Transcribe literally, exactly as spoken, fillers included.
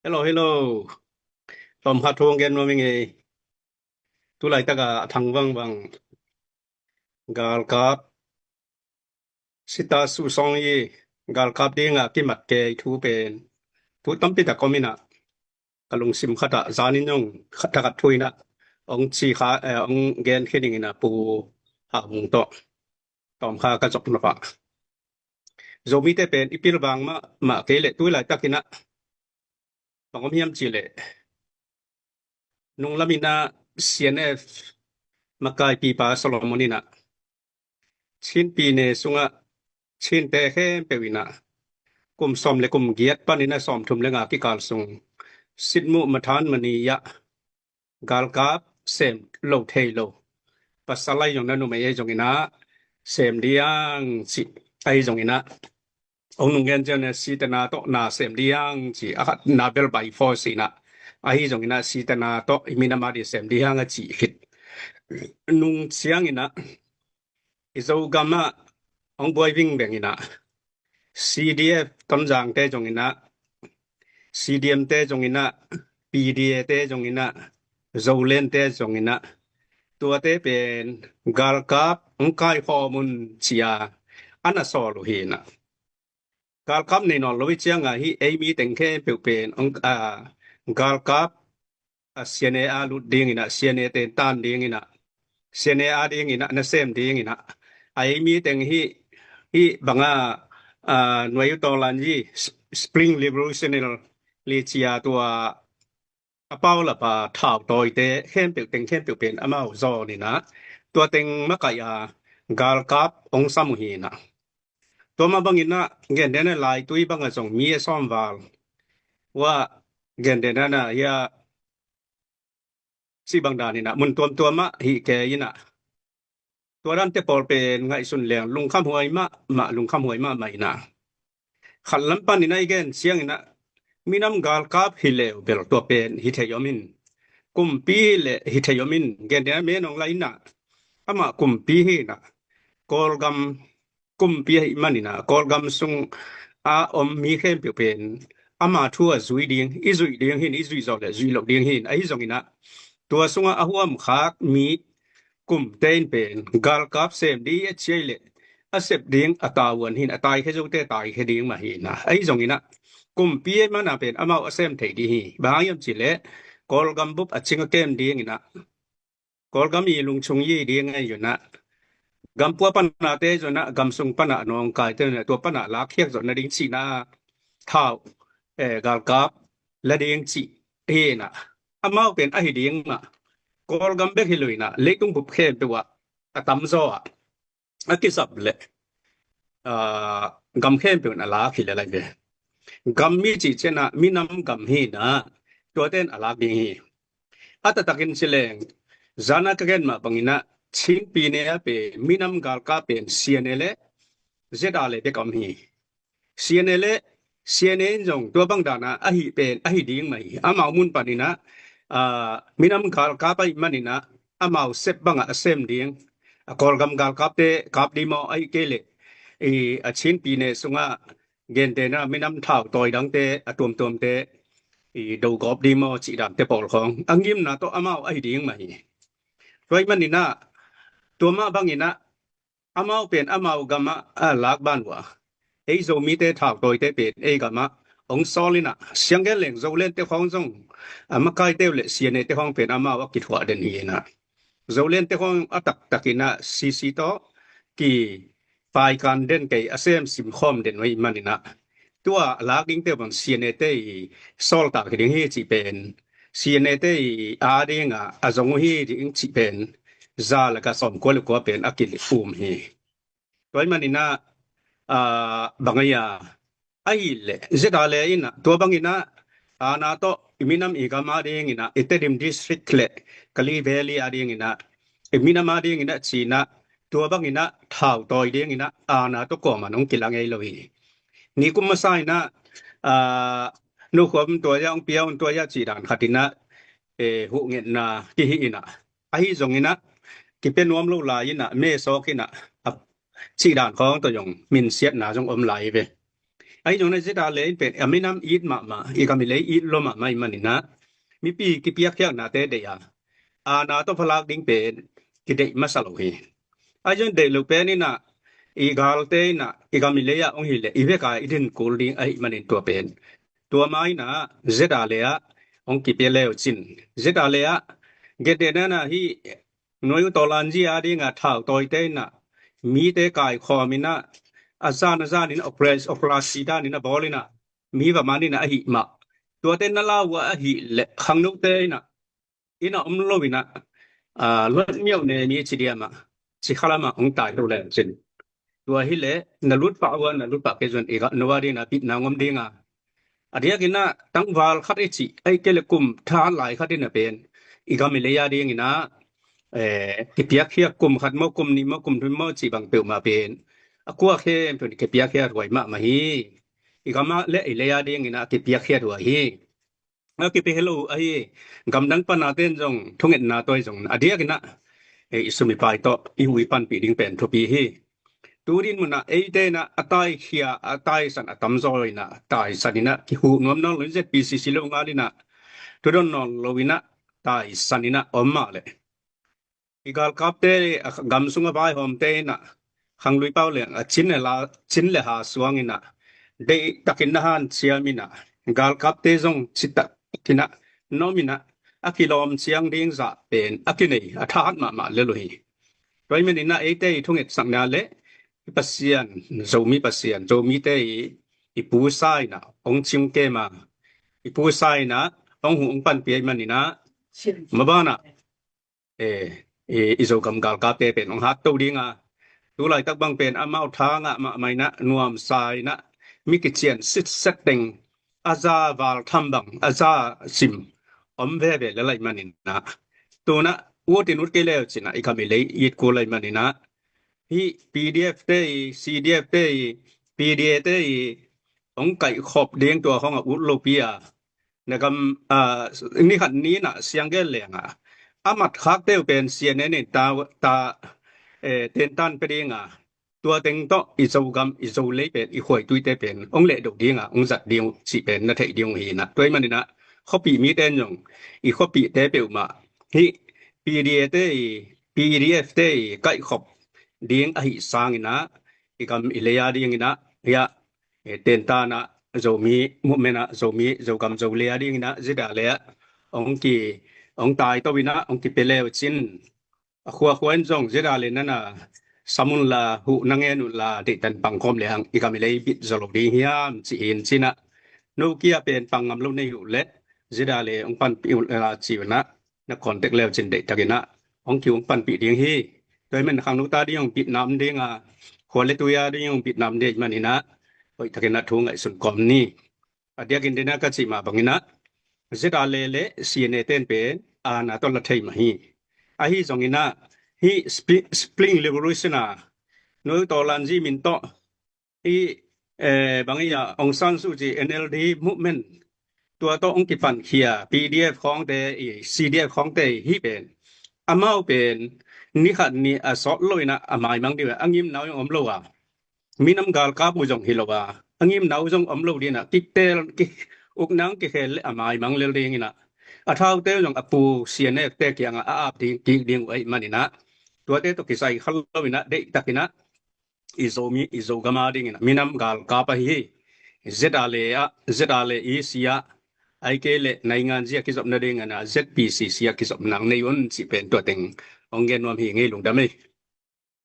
Hello, hello. Tawm khat thu hong gen nuam ing ei. Tu laitak a thang vangbang galkap sita suhsawng i galkap dinga kimat kei thu pen thu tampi tak om inah, ka lungsim khatah zanin zong khat thakhat thu inah hong ci kha, eh, hong gen khin ing inah, Pu Hau Mung tawh tawm kha ka zok nop ah. Zomite pen i pilvang mahmah kei leh tu laitak inah bang om hiam cih leh, nunglam inah C N F makaipipa Solomon inah Chin pyine sungah Chinte khempeuh inah kum sawm le kum giat pan inah sawmthum le nga kikal sung Sitmuh Mathan Mani ah galkap sem lo thei lo, pasal ahi zong na numei ahi zong inah sem diang cih, ahi zong inah hong nung gen ciang na sitena tawh na sem diang cih, a khat na bel by force inah, ahi zong inah sitena tawh i minam a ding sem diang a cih khit nung ciang inah i Zogam ah hong buai vingbeng inah C D F Tonzangte zong inah, C D M te zong inah, P D A te zong inah, Zolente zong inah, tuate pen galkap hong kaikhawm un ci-a a na sawl uh hi inah. Galkap nei nawn lo i cianga hih ei mi teng khempeuh pen hong, a, galkap a C N A a lut ding inah, C N A ten tan ding inah, C N A a ding inah na sem ding inah, a ei mi teng hih, hih banga, a, nuai uh tawlan hi Spring Revolutionary ci-a tua a paulap a thautawite khempeuh teng khempeuh pen amau zawn inah tua teng makaih a galkap hong sam uh hi inah. Tua mah bang inah gentehna laitui banga zong mi a sawm val uh, gentehna na hia cih bang dan inah mun tuamtuam ah hih kei inah, tua dante pawl pen ngaihsun leng lungkhamhuai mahmah, lungkhamhuai mahmah inah. Khat lam pan inah i gen ciang inah minam galkap hi leh bel tua pen hi thei om in, kumpi hi leh hi thei om in, gentehna Min Aung Hlaing inah amah kumpi hi inah, Kawlgam kumpi ahih man inah Kawlgam sung a om mi khempeuh pen ama thu a zui ding, i zuih ding hi in, i zuih zawh leh zuih loh ding hi in, ahi zong inah tua sungah a huamkhak mi kumte in pen galkap sem ding a ciai leh a sep ding, a tavuan hi in, a taikhia zote taikhia ding mah hi inah, ahi zong inah kumpi ahih man a pen amau a sem thei ding hi. Bang hang hiam cih leh Kawlgam bup a cing a kem ding inah, Kawlgam i lungchung i ding ahi zong inah, gampua panate zong inah, gamsung pana nawngkaite zong inah tua pana lakkhiak zawh nading cihna thau, eh, galkap la ding cih hi inah, amau pen ahi ding mah, Kawlgam bek hi lo inah leitung bup khempeuh ah a tamzaw ah a kisap leh, aa, gam khempeuh in a lak hi lel lai ve. Gam mi cih ciangin ah minam gam hi inah tuate in a lak ding hi. A taktakin ci leng, zan a ka gen mah bangin ah Chin pyine ah pen minam galkap pen C N A le Z R le bek a om hi. C N A le C N A in zong tua bang dan a ahi pen ahi ding mah hi. Amau mun panin ah, aa, minam galkap ahih manin ah amau sep bangah a sem ding, a Kawlgam galkapte kap ding maw, ahih kei leh i a Chin pyine sungah gentehna minam thautawi dangte, a tuamtuamte i dogawp ding maw cih dante pawl khawng a ngimna tawh amau ahi ding mah hi. Tua ahih manin ah tua mah bangin ah amau pen amau gamah a lak ban uh a, ei Zomite thautawite pen ei gamah hong sawl in ah, siang gen leng Zolente khawng zong a makaite uh le C N A te khawng pen amau a kithuah den hi in ah, Zolente khawng a taktakin ah C C tawh kipai kan den kei, a sem sim khawm den uh ahih manin ah, tua a lak dingte uh bang C N A te i sawltak hi ding hi cih pen, C N A te i a dingah a zong uh hi ding cih pen za le ka sawmkua le kua pen a ki-um hi. Tua ahih manin ah, aa, bang ahi a, ahih leh Z R le in ah tua bangin ah aana tawh i minam i gam a dingin ah, i Tedim District le Kalay Valley a dingin ah, i minam a dingin ah ci-in ah tua bangin ah thautawi dingin ah aana tawh kuaman hong kila ngei lo hi. Nikum masa in ah, aa, nukhua un tua ia, hong pia un tua ia cih dan khat in ah, eh, huhngetna kihih in ah, ahi zongin ah kipia nuam lo lai in ah, mesawk in ah, a cih dan khawng tawh zong minsiatna zong om lai hi ve. Ahi zongin a ZRA le in pen a minam it mahmah, i gam i lei it lua mahmah ahih manin ah mipi kipiakkhiatnate deih a, aana tawh phalak ding pen kideih masa lo hi. Ahi zongin deih lo pen in ah i galte in ah i gam i lei ah hong hi leh i vek a i din kul ding ahih manin tua pen tua ma in ah ZRA le ah hong kipia le uh cin. ZRA le ah gentehna in ah hih Nuai U Tawlanzi a ding a thautawite in ah mite kaikhawm in ah a zan a zan in ah operas- operasi dan in ah bawl in ah mi va man in ah ahih mah, tuate na lau uh ahih leh khangnote in ah inn ah om lo in ah, aa, luat miauh ne mi ci diam ah, ci khalam ah hong tai lo le cin. Tua hi leh na lut pah uh a, na lut pah kei zong i gam no a ding in ah bitna hong om ding a, a diakin ah tangval khat i cih, ahih kei leh kum tha lai khat in ah pen i gam i lei a ding in ah, eh, kipiakkhiat, kum khat maw, kum nih maw, kum thum maw cih bang peuhmah pen a kua khempeuh in kipiakkhiat huai mahmah hi. I gam ah le i lei a ding in ah kipiakkhiat huai hi. A kipia hi lo ahi, gamdang pan a ten zong thungetna tawh zong a diakin ah, eh, i sum i pai tawh i hu i panpih ding pen thupi hi. Tu din mun ah eite in ah a taikhia, a taisan a tamzaw in ah taisan in ah kihuh nuam nawn lo in, ZPCC lo ngal in ah thudawn nawn lo in ah taisan in ah om mah leh i galkapte, a gam sung a vaihawmte in ah khanglui pau leng a cin le la, cin le ha suang in ah deihtakin na hanciam in ah galkapte zong citak in ah na om in ah a kilawm ciang ding zah pen a kinei a thahat mahmah lel uh hi. Tua ahih manin ah eite i thungetsakna le i Pasian, Zomi Pasian, Zomite i, i pusa in ah hong cing kem a, i pusa in ah hong huh hong panpih ahih manin ah maban ah, eh, i, i Zogam galkapte pen hong hatto ding a, tu laitak bang pen amau tha ngah mahmah in ah nuamsa in ah mi kician sitset teng a za val tham bang, a za sim om veve lel ahih manin ah, tu in ah ut in ut kei le uh cin ah i gam i lei it kul ahih manin ah hih PDF te i, CDF te i, PDA te i hong kaihkhop ding tua khong a ut lopi a, na gam, ah, ni khat ni in ah siang gen leng a, a mat khakte uh pen CNN in ta, ta, eh, tentan pia ding a, tua teng tawh i Zogam, i Zolei pen, i khuaituite pen hong lehdo ding a, hong zat ding uh cih pen na theih ding uh hi in ah. Tua ahih manin ah khuapih mite in zong i khuapihte peuhmah hih PDA te i, PDF te i kaihkhop ding ahih sangin ah i gam i lei a ding in ah, hiah, eh, tentan ah Zomi movement ah, Zomi, Zogam Zolei a ding in ah ZRA le ah hong ki, hong taito in ah hong kipia le uh cin. A khuakhua in zong ZRA le in ah sam un la, huh na ngen un la, deihtan pangkhawm le hang i gam i lei bit zaw lo ding hiam ci in cin ah, no kia pen pang ngam lo nei uh leh ZRA le hong panpih un la ci un ah na contact le uh cin deihtakin ah hong ki hong panpih ding hi. Tua ahih manin khangnote a ding hong bitna om ding a, khua le tui a ding hong bitna om ding ahih manin ah hoihtakin ah thu ngaihsun kawm ni. A diakin den ah ka cih mah bangin ah ZRA le le CNA ten pen aana tawh la thei mah hi. Ahi zongin ah hih Spri-, Spring Revolution a Nuai U Tawlanzi min tawh i, eh, bang i a Aung San Suu Kyi NLD movement tua tawh hong kipankhia PDF khawngte i, CDF khawngte i hih pen amau pen ni khat ni a sawt lo in ah a maimang ding uh a, a ngimna uh zong om lo a, minam galkap uh zong hi lo a, a ngimna uh zong om lo ding in ah kitel, ki, ukna hong kikhel le a maimang lel ding in ah, a thaute uh zong a pu CNF te kiangah a ap ding kik ding uh ahih manin ah, tuate tawh kisai kha lo in ah deihtakin ah i Zomi, i Zogam a ding in ah minam galkap ahi hi. ZRA le ah, ZRA le EC ah, ahih kei leh nainganzi a kizopna ding in ah ZPCC a kizopna nei un cih pen tua teng hong gen nuam hi ing ei, lungdam ei.